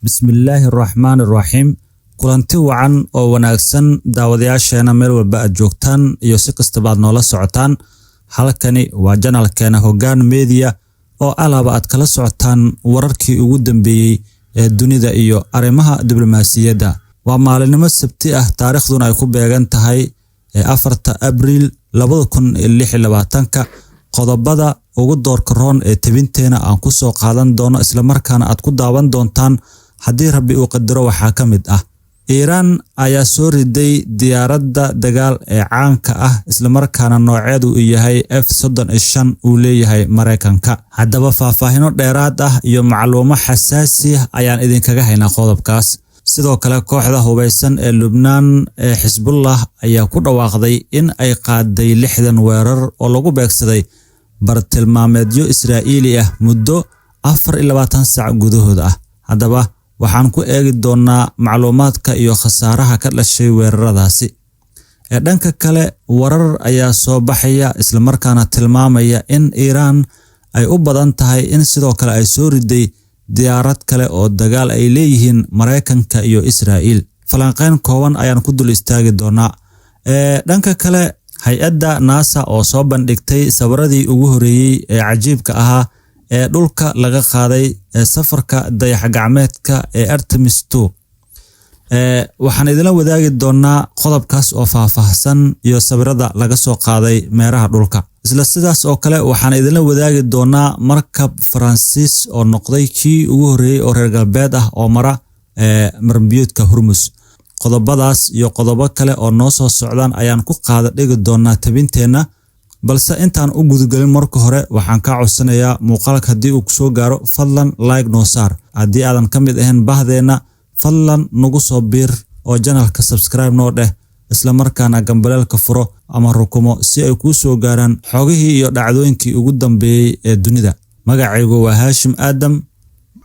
Bismillaahi Raxmaani Raxiim. Kulanti wacan oo wanaagsan, daawadayaasheena meel walba aad joogtaan iyo si kastaba aad noola socotaan. Halkani waa channelkeena Hoggaan Media oo alaaba aad kala socotaan wararkii ugu dambeeyey ee dunida iyo arrimaha diblomaasiyadda. Waa maalinimo Sabti ah, taariikhduna ay ku beegan tahay 4 Abriil 2026. Qodobada ugu doorka roon ee tebinteena aan ku soo qaadan doono, islamarkaana aad ku daawan doontaan haddii Rabbi uu qadaro, waxaa ka mid ah: Iiraan ayaa soo riday diyaaradda dagaal ee caanka ah, islamarkaana nooceedu uu yahay F-35 uu leeyahay Maraykanka. Haddaba faahfaahino dheeraad ah iyo macluumo xasaasi ah ayaan idinkaga haynaa qodobkaas. Sidoo kale, kooxda hubeysan ee Lubnaan ee Xisbullah ayaa ku dhawaaqday in ay qaaday 60 weerar oo lagu beegsaday bartilmaameedyo Israa'iili ah muddo 24 saac gudahood ah. Haddaba waxaan ku eegi doonaa macluumaadka iyo khasaaraha ka dhashay weeraradaasi. Ee dhanka kale, warar ayaa soo baxaya islamarkaana tilmaamaya in Iiraan ay u badan tahay in sidoo kale ay soo riday diyaarad kale oo dagaal ay leeyihiin Maraykanka iyo Israa'iil. Falanqeyn kooban ayaan ku dul istaagi doonaa. Ee dhanka kale, hay-adda NASA oo soo bandhigtay sawiradii ugu horeeyey ee cajiibka ahaa ee dhulka laga qaaday ee safarka dayax gacmeedka ee Artemis 2. Waxaan idinla wadaagi doonaa qodobkaas oo faahfaahsan iyo sawirada laga soo qaaday meeraha dhulka. Isla sidaas oo kale, waxaan idinla wadaagi doonaa markab Faransiis oo noqday kii ugu horreeyey oo reer galbeed ah oo mara marinbiyoodka Hormuz. Qodobadaas iyo qodobo kale oo noo soo socdaan ayaan ku qaada dhigi doonaa tabinteenna. Balse intaan u gudagelin, marka hore waxaan kaa codsanayaa, muuqaalka haddii uu kusoo gaaro, fadlan like noo saar. Haddii aadan ka mid ahayn bahdeenna, fadlan nagu soo biir oo channelka subscribe noo dheh, isla markaana gambaleelka furo ama rukumo si ay kuu soo gaaraan xogihii iyo dhacdooyinkii ugu dambeeyey ee dunida. Magacaygu waa Haashim Aadam.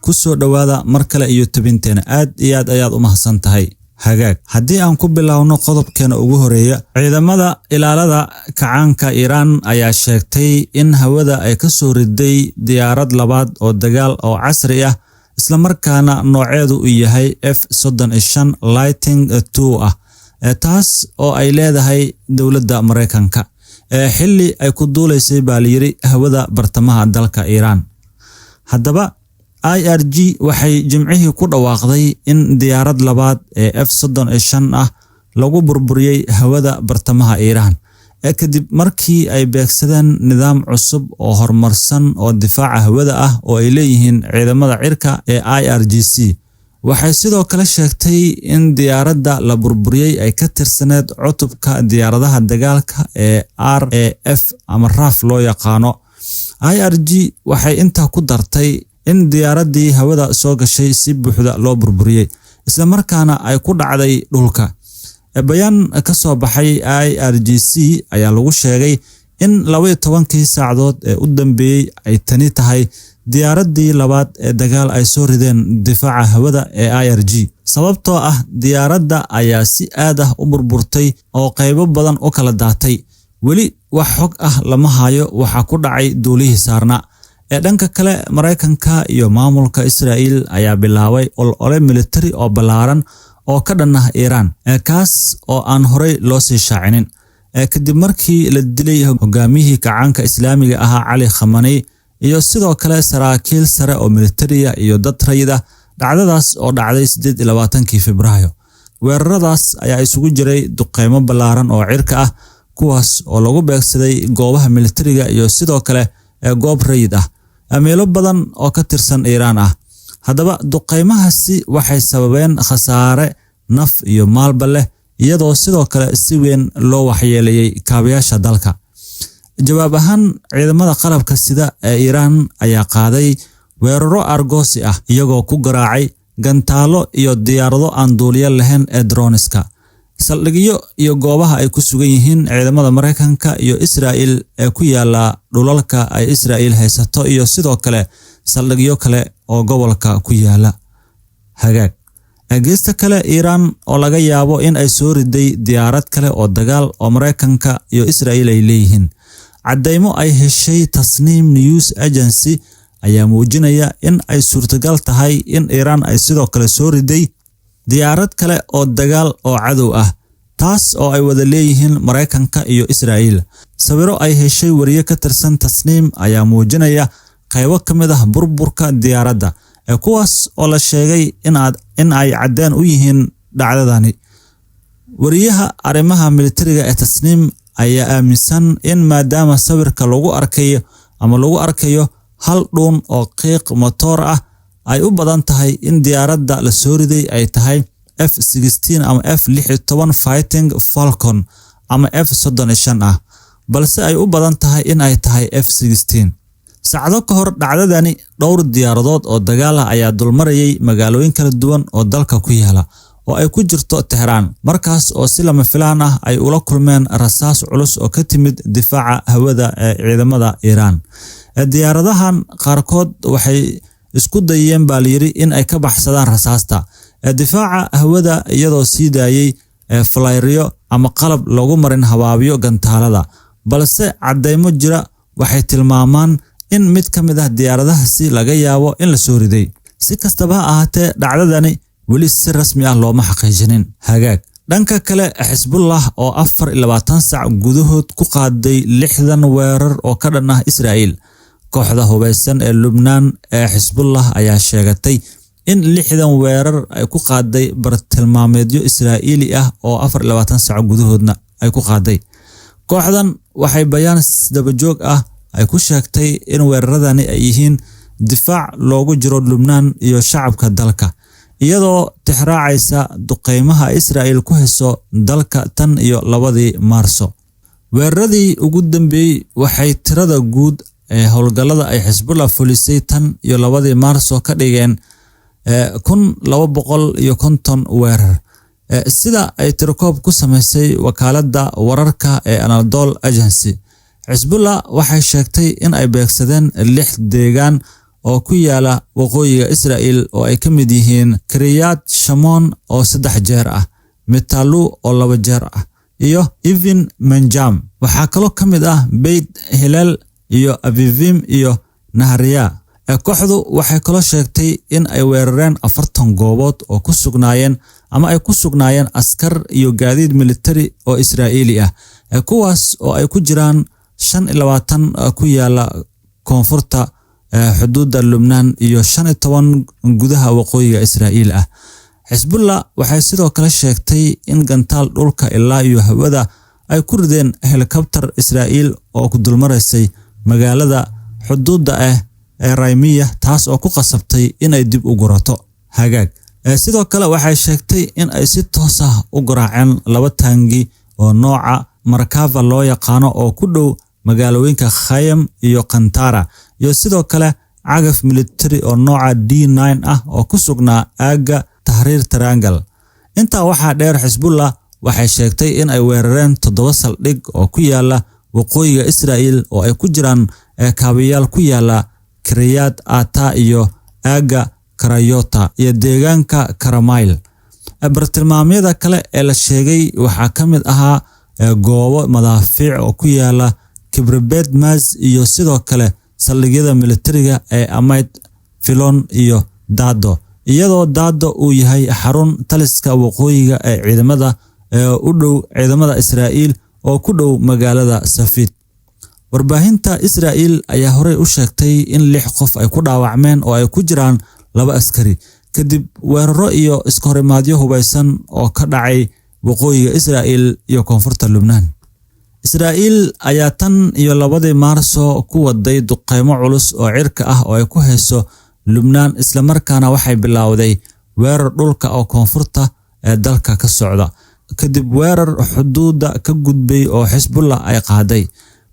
Ku soo dhowaada mar kale iyo tabinteena. Aad iyo aad ayaad u mahadsan tahay. Hagaag, haddii aan ku bilowno qodobkeena ugu horeeya, ciidamada ilaalada kacaanka Iiraan ayaa sheegtay in hawada ay ka soo riday diyaarad labaad oo dagaal oo casri ah, islamarkaana nooceedu uu yahay F-35 Lightning II ah, taas oo ay leedahay dowladda Maraykanka, xilli ay ku duuleysay, baa layiri, hawada bartamaha dalka Iiraan. Haddaba IRG waxay Jimcihii ku dhawaaqday in diyaarad labaad ee F-35 ah lagu burburiyey hawada bartamaha Iiraan kadib markii ay beegsadeen nidaam cusub oo horumarsan oo difaaca hawada ah oo ay leeyihiin ciidamada cirka ee IRGC. Waxay sidoo kale sheegtay in diyaaradda la burburiyey ay ka tirsaneed cutubka diyaaradaha dagaalka ee RAF ama RAF loo yaqaano. IRG waxay intaa ku dartay in diyaaraddii hawada soo gashay si buuxda loo burburiyey, islamarkaana ay ku dhacday dhulka. Bayaan ka soo baxay IRGC ayaa lagu sheegay in 12kii saacadood ee u dambeeyey ay tani tahay diyaaraddii labaad ee dagaal ay soo rideen difaaca hawada ee IRG, sababtoo ah diyaaradda ayaa si aad ah u burburtay oo qaybo badan u kala daatay. Weli wax xog ah lama hayo waxa ku dhacay duulihii saarnaa. Ee dhanka kale, Maraykanka iyo maamulka Israa'iil ayaa bilaabay olole militari oo ballaaran oo ka dhan ah Iiraan, kaas oo aan horey loo sii shaacinin, kadib markii la dilay hogaamiyihii kacaanka Islaamiga ahaa Cali Khamaney iyo sidoo kale saraakiil sare oo militariya iyo dad rayid ah, dhacdadaas oo dhacday 28kii Febraayo. Weeraradaas ayaa isugu jiray duqeymo ballaaran oo cirka ah, kuwaas oo lagu beegsaday goobaha militariga iyo sidoo kale goob rayid ah, meelo badan oo ka tirsan Iiraan ah. Haddaba duqeymahaasi waxay sababeen khasaare naf iyo maalba leh, iyadoo sidoo kale si weyn loo waxyeeleeyey kaabayaasha dalka. Jawaab ahaan, ciidamada qalabka sida ee Iiraan ayaa qaaday weeraro aargoosi ah, iyagoo ku garaacay gantaalo iyo diyaarado aan duuliyo lahayn ee droneska saldhigyo iyo goobaha ay ku sugan yihiin ciidamada Maraykanka iyo Israa'iil ee ku yaala dhulalka ay Israa'iil haysato iyo sidoo kale saldhigyo kale oo gobolka ku yaala. Hagaag, geesta kale, Iiraan oo laga yaabo in ay soo riday diyaarad kale oo dagaal oo Maraykanka iyo Israa'iil ay leeyihiin. Caddeymo ay heshay Tasniim News Agency ayaa sheegaya in diyaarad dagaal oo ayaa muujinaya in ay suurtagal tahay in Iiraan ay sidoo kale soo riday diyaarad kale oo dagaal oo cadow ah, taas oo ay wada leeyihiin Maraykanka iyo Israa'iil. Sawiro ay heshay wariye ka tirsan Tasniim ayaa muujinaya qaybo ka mid ah burburka diyaaradda, ee kuwaas oo la sheegay in ay caddeen u yihiin dhacdadani. Wariyaha arrimaha militariga ee Tasniim ayaa aaminsan in maadaama sawirka lagu arkayo ama lagu arkayo hal dhuun oo qiiq matoor ah, ay u badan tahay in diyaaradda la soo riday ay tahay F-16 ama F-16 Fighting Falcon ama F-35 ah, balse ay u badan tahay in ay tahay F-16. Saacado ka hor dhacdadani, dhowr diyaaradood oo dagaal ah ayaa dulmarayay magaalooyin kala duwan oo dalka ku yaala, oo ay ku jirto Tehraan, markaas oo si lama filaan ah ay ula kulmeen rasaas culus oo ka timid difaaca hawada ee ciidamada Iiraan. Diyaaradahan qaarkood waxay isku dayeen, baa layiri, in ay ka baxsadaan rasaasta difaaca hawada, iyadoo sii daayay flayryo ama qalab lagu marin habaabiyo gantaalada, balse caddeymo jira waxay tilmaamaan in mid ka mid ah diyaaradahaasi laga yaabo in la soo riday. Si kastaba ha ahaatee, dhacdadani weli si rasmi ah looma xaqiijinin. Hagaag. Dhanka kale, Xisbullah oo 24 saac gudahood ku qaaday 60 weerar oo ka dhan ah Israa'iil. Kooxda hubeysan ee Lubnaan ee Xisbullah ayaa sheegatay in 60 weerar ay ku qaaday bartilmaameedyo Israa'iili ah oo 24 saac gudahoodna ay ku qaaday. Kooxdan waxay bayaan dabajoog ah ay ku sheegtay in weeraradani ay yihiin difaac loogu jiro Lubnaan iyo shacabka dalka, iyadoo tixraacaysa duqeymaha Israa'iil ku hayso dalka tan iyo 2dii Maarso. Weeraradii ugu dambeeyey waxay tirada guud ee howlgallada ay Xisbullah fulisay tan iyo 2dii Maarso ka dhigeen 1250 weerar, sida ay tirokoob ku samaysay wakaaladda wararka ee Anadolu Agency. Xisbullah waxay sheegtay in ay beegsadeen lix deegaan oo ku yaala waqooyiga Israa'iil, oo ay ka mid yihiin Kiryat Shimon oo saddex jeer ah, Mitalu oo laba jeer ah iyo Even Menjam. Waxaa kaloo ka mid ah Beit Hillel iyo Avivim iyo Nahariya. Kooxdu waxay kaloo sheegtay in ay weerareen 40 goobood oo ku sugnaayeen ama ay ku sugnaayeen askar iyo gaadiid militari oo Israa'iili ah, kuwaas oo ay ku jiraan 25 ku yaala koonfurta xuduudda Lubnaan iyo 15 gudaha waqooyiga Israa'iil ah. Xisbullah waxay sidoo kale sheegtay in gantaal dhulka ilaa iyo hawada ay ku rideen helikobtar Israa'iil oo ku dulmaraysay magaalada xuduudda ah ee Raymiya, taas oo ku qasabtay inay dib u gurato. Hagaag. Sidoo kale waxay sheegtay in ay si toos ah u garaaceen laba taangi oo nooca Markava loo yaqaano oo ku dhow magaalooyinka Khayam iyo Kantara, iyo sidoo kale cagaf militari oo nooca D9 ah oo ku sugnaa aagga Tahriir Triangle. Intaa waxaa dheer, Xisbullah waxay sheegtay in ay weerareen toddoba saldhig oo ku yaala waqooyiga Israa'iil, oo ay ku jiraan kaabayaal ku yaala Kiryat Ata iyo aagga Karayota iyo deegaanka Karamail. Bartilmaameedyada kale ee la sheegay waxaa ka mid ahaa goobo madaafiic oo ku yaala Kibbutz Maz iyo sidoo kale saldhigyada militariga ee Amit Filon iyo Dado, iyadoo Dado uu yahay xarun taliska waqooyiga ee ciidamada u dhow ciidamada Israa'iil oo ku dhow magaalada Safid. Warbaahinta Israa'iil ayaa horey u sheegtay in lix qof ay ku dhaawacmeen, oo ay ku jiraan laba askari, kadib weeraro iyo iskahorimaadyo hubeysan oo ka dhacay waqooyiga Israa'iil iyo koonfurta Lubnaan. Israa'iil ayaa tan iyo 2dii Maarso ku waday duqeymo culus oo cirka ah oo ay ku hayso Lubnaan, islamarkaana waxay bilowday weerar dhulka oo koonfurta ee dalka ka socda, kadib weerar xuduudda ka gudbay oo Xisbullah ay qaaday.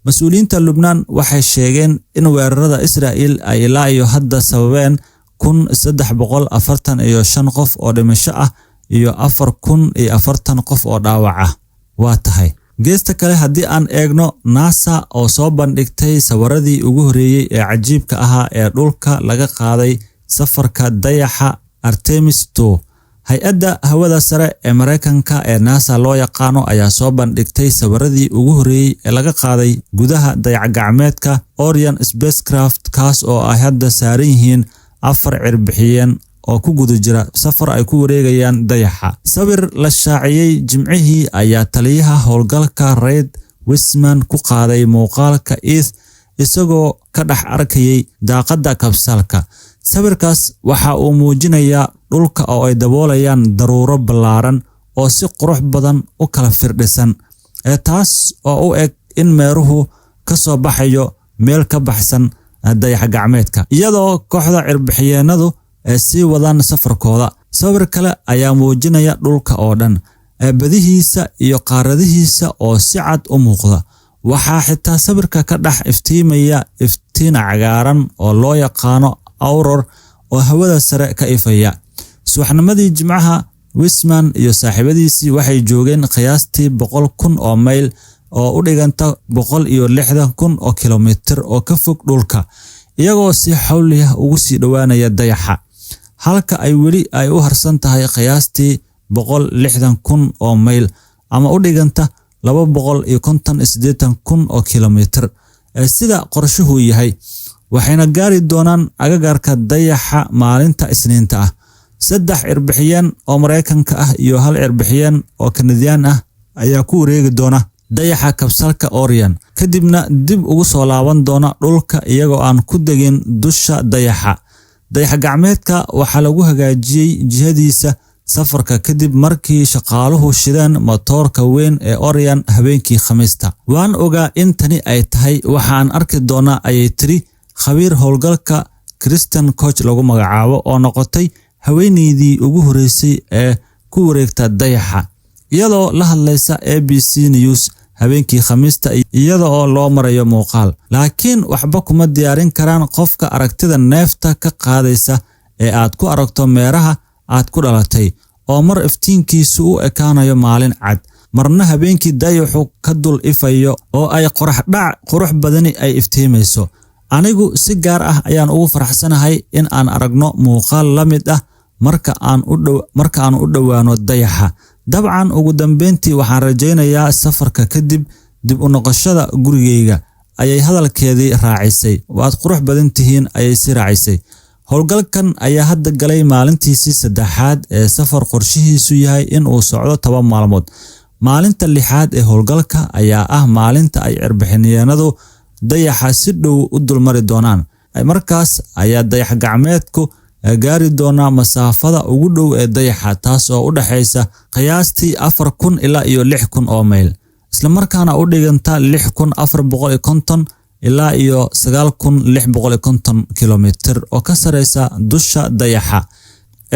Mas-uuliyiinta Lubnaan waxay sheegeen in weerarada Israa'iil ay ilaa iyo hadda sababeen 1345 qof oo dhimasho ah iyo 4040 qof oo dhaawac ah. Waa tahay. Geesta kale, haddii aan eegno NASA oo soo bandhigtay sawiradii ugu horreeyay ee cajiibka ahaa ee dhulka laga qaaday safarka dayaxa Artemis 2. Hay-adda hawada sare ee Maraykanka ee NASA loo yaqaano ayaa soo bandhigtay sawiradii ugu horreeyey ee laga qaaday gudaha dayax-gacmeedka Orion spacecraft, kaas oo ay hadda saaran yihiin 4 cirbixiyeen oo ku guda jira safar ay ku wareegayaan dayaxa. Sawir la shaaciyey Jimcihii ayaa taliyaha howlgalka Reid Wiseman ku qaaday muuqaalka ETH isagoo ka dhex arkayay daaqadda kabsalka. Sawirkaas waxa uu muujinayaa dhulka oo ay daboolayaan daruuro ballaaran oo si qurux badan u kala firdhisan, ee taas oo u eg in meeruhu ka soo baxayo meel ka baxsan dayax-gacmeedka, iyadoo kooxda cirbixiyeenadu ay sii wadaan safarkooda. Sawir kale ayaa muujinaya dhulka oo dhan, badihiisa iyo qaaradihiisa oo si cad u muuqda. Waxaa xitaa sawirka ka dhex iftiimaya iftiin cagaaran oo loo yaqaano aurora oo hawada sare ka ifaya. Subaxnimadii Jimcaha, Wiseman iyo saaxiibadiisii waxay joogeen qiyaastii 100,000 oo mayl oo u dhiganta 160,000 oo kilomitir oo ka fog dhulka, iyagoo si xawli ah ugu sii dhowaanaya dayaxa, halka ay weli ay u harsan tahay qiyaastii 160,000 oo mayl ama u dhiganta 258,000 oo kilomitir sida qorshuhu yahay, waxayna gaari doonaan agagaarka dayaxa maalinta Isniinta ah. 3 cirbixiyeen oo Maraykanka ah iyo 1 cirbixiyeen oo Kanadiyaan ah ayaa ku wareegi doona dayaxa kabsalka Orion, kadibna dib ugu soo laaban doona dhulka iyagoo aan ku degin dusha dayaxa. Dayax-gacmeedka waxaa lagu hagaajiyey jihadiisa safarka kadib markii shaqaaluhu shideen matoorka weyn ee Orion habeenkii Khamiista. Waan ogaa in tani ay tahay waxa aan arki doonaa, ayay tiri khabiir howlgalka Kristen Koch lagu magacaabo, oo noqotay haweeneydii ugu horreysay ee ku wareegta dayaxa, iyadoo la hadlaysa ABC News habeenkii Khamiista iyada oo loo marayo muuqaal. Laakiin waxba kuma diyaarin karaan qofka aragtida neefta ka qaadaysa ee aad ku aragto meeraha aad ku dhalatay, oo mar iftiinkiisu u ekaanayo maalin cad, marna habeenkii dayaxu ka dul ifayo oo ay qorax dhac qurux badani ay iftiimayso. Anigu si gaar ah ayaan ugu faraxsanahay in aan aragno muuqaal la mid ah marka aan u dhowaano dayaxa. Dabcan ugu dambeyntii waxaan rajaynayaa safarka kadib dib u noqoshada gurigeyga, ayay hadalkeedii raacisay. Waad qurux badan tihiin, ayay si raacisay. Howlgalkan ayaa hadda galay maalintiisii 3aad ee safar qorshihiisu yahay in uu socdo 10 maalmood. Maalinta 6aad ee howlgalka ayaa ah maalinta ay cirbixiyeenadu dayaxa si dhow u dulmari doonaan. Markaas ayaa dayax-gacmeedku gaari doonaa masaafada ugu dhow ee dayaxa, taas oo u dhaxaysa qiyaastii 4,000 ilaa iyo 6,000 oo mayl, isla markaana u dhiganta 6,450 ilaa iyo 9,650 kilomitir oo ka sareysa dusha dayaxa.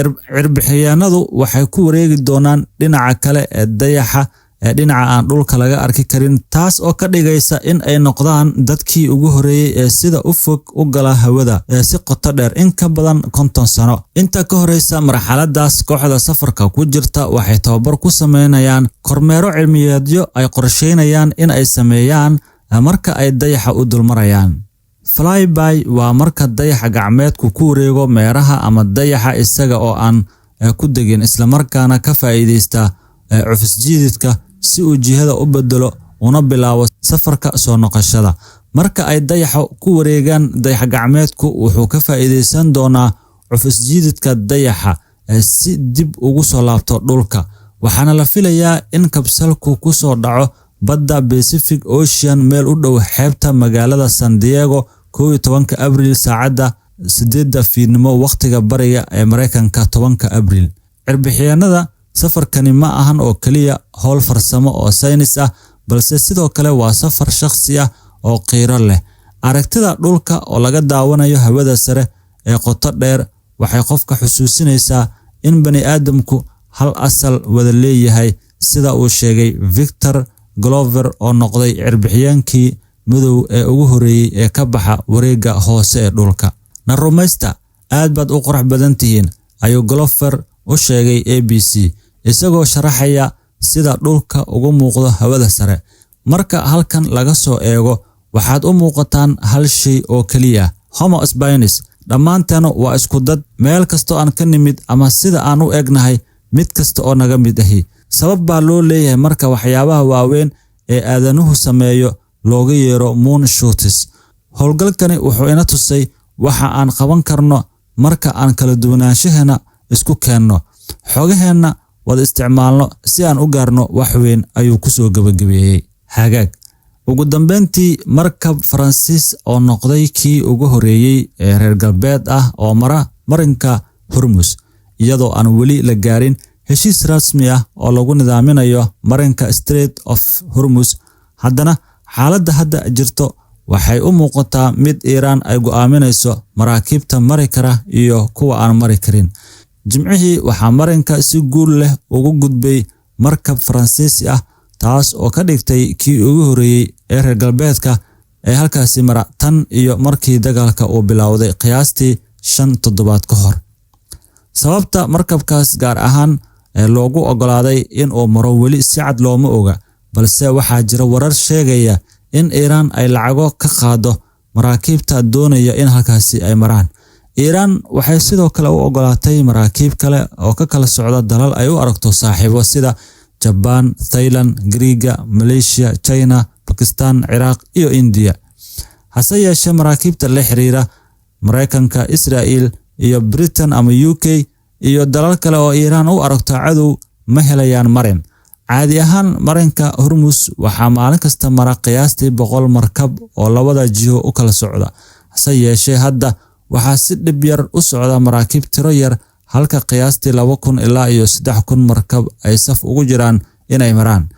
Cirbixiyeenadu waxay ku wareegi doonaan dhinaca kale ee dayaxa ee dhinaca aan dhulka laga arki karin, taas oo ka dhigaysa in ay noqdaan dadkii ugu horreeyay ee sida u fog u gala hawada ee si qoto dheer in ka badan 50 sano. Inta ka horreysa marxaladdaas, kooxda safarka ku jirta waxay tababar ku sameynayaan kormeero cilmiyeedyo ay qorsheynayaan in ay sameeyaan marka ay dayaxa u dulmarayaan. Flyby waa marka dayax gacmeedku ku wareego meeraha ama dayaxa isaga oo aan ku degin, isla markaana ka faa'iideysta cufis-jiididka si uu jihada u beddelo una bilaabo safarka soo noqoshada. Marka ay dayaxa ku wareegaan, dayax gacmeedku wuxuu ka faa'iideysan doonaa cufis-jiididka dayaxa si dib ugu soo laabto dhulka, waxaana la filayaa in kabsalku ku soo dhaco badda Pacific Ocean meel u dhow xeebta magaalada San Diego 11 Abriil saacadda 8 fiidnimo waqtiga bariga ee Mareykanka 10 Abriil. Cirbixiyeenada safarkani ma ahan oo kaliya howl farsamo oo saynis ah, balse sidoo kale waa safar shakhsi ah oo qiiro leh. Aragtida dhulka oo laga daawanayo hawada sare ee qoto dheer waxay qofka xusuusinaysaa in bani'aadamku hal asal wada leeyahay, sida uu sheegay Victor Glover oo noqday cirbixiyeenkii madow ee ugu horreeyay ee ka baxa wareegga hoose ee dhulka. Na rumaysta, aad baad u qurux badan tihiin, ayuu Glover u sheegay ABC, isagoo sharaxaya sida dhulka ugu muuqdo hawada sare. Marka halkan laga soo eego, waxaad u muuqataan hal shay oo keliya, Homo sapiens. Dhammaanteena waa isku dad, meel kastoo aan ka nimid ama sida aan u egnahay. Mid kasta oo naga mid ahi. Sabab baa loo leeyahay marka waxyaabaha waaweyn ee aadanuhu sameeyo looga yeero moonshots. Howlgalkani wuxuu ina tusay waxa aan qaban karno marka aan kala duwanaanshaheena isku keenno, xogaheenna wada isticmaalno si aan u gaarno wax weyn, ayuu ku soo gabagabeeyey. Hagaag. Ugu dambeyntii, markab Faransiis oo noqday kii ugu horeeyey ee reer galbeed ah oo mara marinka Hormuz, iyadoo aan weli la gaarin heshiis rasmi ah oo lagu nidaaminayo marinka Strait of Hormuz, haddana xaaladda hadda jirto waxay u muuqataa mid Iiraan ay go'aaminayso maraakiibta mari kara iyo kuwa aan mari karin. Jimcihii waxaa marinka si guul leh ugu gudbay markab Faransiisi ah, taas oo ka dhigtay kii ugu horeeyey ee reer galbeedka ee halkaasi mara tan iyo markii dagaalka uu bilowday qiyaastii 5 toddobaad ka hor. Sababta markabkaas gaar ahaan loogu oggolaaday in uu maro weli si cad looma oga, balse waxaa jira warar sheegaya in Iiraan ay lacago ka qaado maraakiibta doonaya in halkaasi ay maraan. Iiraan waxay sidoo kale u oggolaatay maraakiib kale oo ka kala socda dalal ay u aragto saaxiibo sida Jabaan, Thailand, Giriiga, Malaysia, China, Bakistan, Ciraaq iyo Indiya. Hase yeeshee, maraakiibta la xiriira Mareykanka, Israel iyo Britain ama UK iyo dalal kale oo Iiraan u aragto cadow ma helayaan marin. Caadi ahaan, marinka Hormuz waxaa maalin kasta mara qiyaastii 100 markab oo labada jiho u kala socda. Hase yeeshee, hadda waxaa si dhib yar u socda maraakiib tiro yar, halka qiyaastii 2000 ilaa iyo 3000 markab ay saf ugu jiraan inay maraan.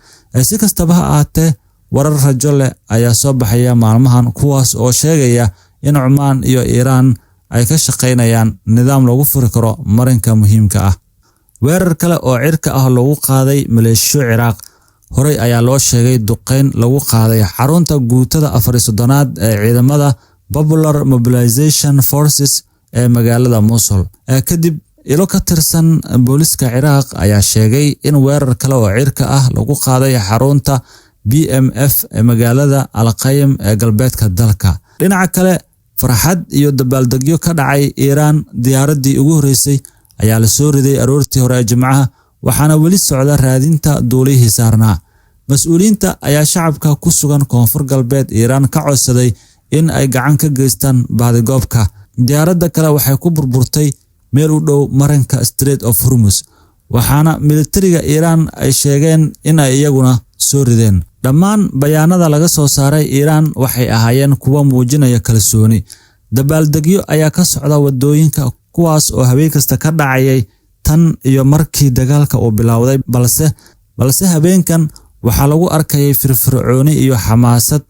Si kastaba ha ahaatee, warar rajo leh ayaa soo baxaya maalmahan, kuwaas oo sheegaya in Cumaan iyo Iiraan ay ka shaqaynayaan nidaam lagu furi karo marinka muhiimka ah. Weerar kale oo cirka ah lagu qaaday maleeshiyo Ciraaq. Horey ayaa loo sheegay duqeyn lagu qaaday xarunta guutada 34aad ee ciidamada Popular Mobilization Forces ee magaalada Mosul. Kadib, ilo ka tirsan booliska Ciraaq ayaa sheegay in weerar kale oo cirka ah lagu qaaday xarunta PMF ee magaalada Al-Qaym ee galbeedka dalka. Dhinaca kale, farxad iyo dabaaldegyo ka dhacay Iiraan. Diyaaraddii ugu horreysay ayaa la soo riday aroortii hore ee Jimcaha, waxaana weli socda raadinta duulihii saarnaa. Mas-uuliyiinta ayaa shacabka ku sugan koonfur galbeed Iiraan ka codsaday in ay gacan ka geystaan baadigoobka. Diyaaradda kale waxay ku burburtay meel u dhow marinka Strait of Hormuz, waxaana militariga Iiraan ay sheegeen in ay iyaguna soo rideen. Dhammaan bayaanada laga soo saaray Iiraan waxay ahaayeen kuwo muujinaya kalsooni. Dabaaldegyo ayaa ka socda wadooyinka, kuwaas oo habeen kasta ka dhacayay tan iyo markii dagaalka uu bilowday, balse habeenkan waxaa lagu arkayay firfircooni iyo xamaasad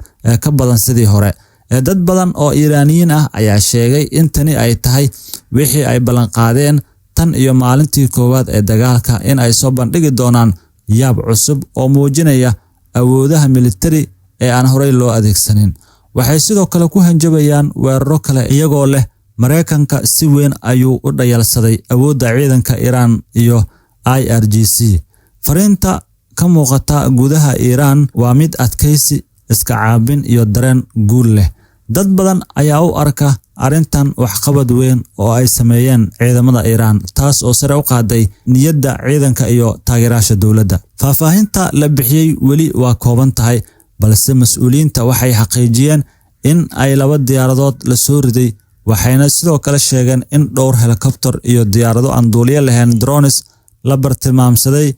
ka badan sidii hore. Dad badan oo Iiraaniyiin ah ayaa sheegay in tani ay tahay wixii ay ballanqaadeen tan iyo maalintii koowaad ee dagaalka, in ay soo bandhigi doonaan yaab cusub oo muujinaya awoodaha militari ee aan horey loo adeegsanin. Waxay sidoo kale ku hanjabayaan weeraro kale, iyagoo leh Mareykanka si weyn ayuu u dhayalsaday awoodda ciidanka Iiraan iyo IRGC. Fariinta ka muuqata gudaha Iiraan waa mid adkaysi, iska caabin iyo dareen guul leh. Dad badan ayaa u arka arrintan waxqabad weyn oo ay sameeyeen ciidamada Iiraan, taas oo sare u qaaday niyadda ciidanka iyo taageerayaasha dowladda. Faahfaahinta la bixiyey weli waa kooban tahay, balse mas-uuliyiinta waxay xaqiijiyeen in ay laba diyaaradood la soo riday, waxayna sidoo kale sheegeen in dhowr helikobtar iyo diyaarado aan duuliye lahayn, drones, la bartilmaamsaday,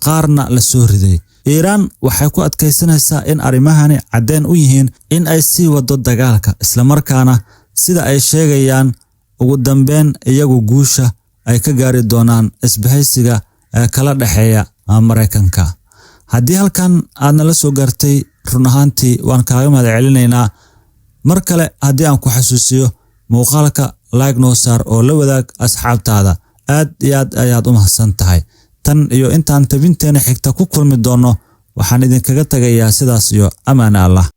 qaarna la soo riday. Iiraan waxay ku adkaysanaysaa in arrimahani caddeen u yihiin in ay sii wado dagaalka, islamarkaana sida ay sheegayaan ugu dambeyn iyagu guusha ay ka gaari doonaan isbahaysiga ee kala dhexeeya Mareykanka. Haddii halkan aad nala soo gaartay, run ahaantii waan kaaga mahad celinaynaa. Mar kale haddii aan ku xasuusiyo, muuqaalka like noo saar oo la wadaag asxaabtaada. Aad iyo aad ayaad u mahadsan tahay. Tan iyo intaan tabinteena xigta ku kulmi doonno, waxaan idinkaga tagayaa sidaas iyo amaana Allah.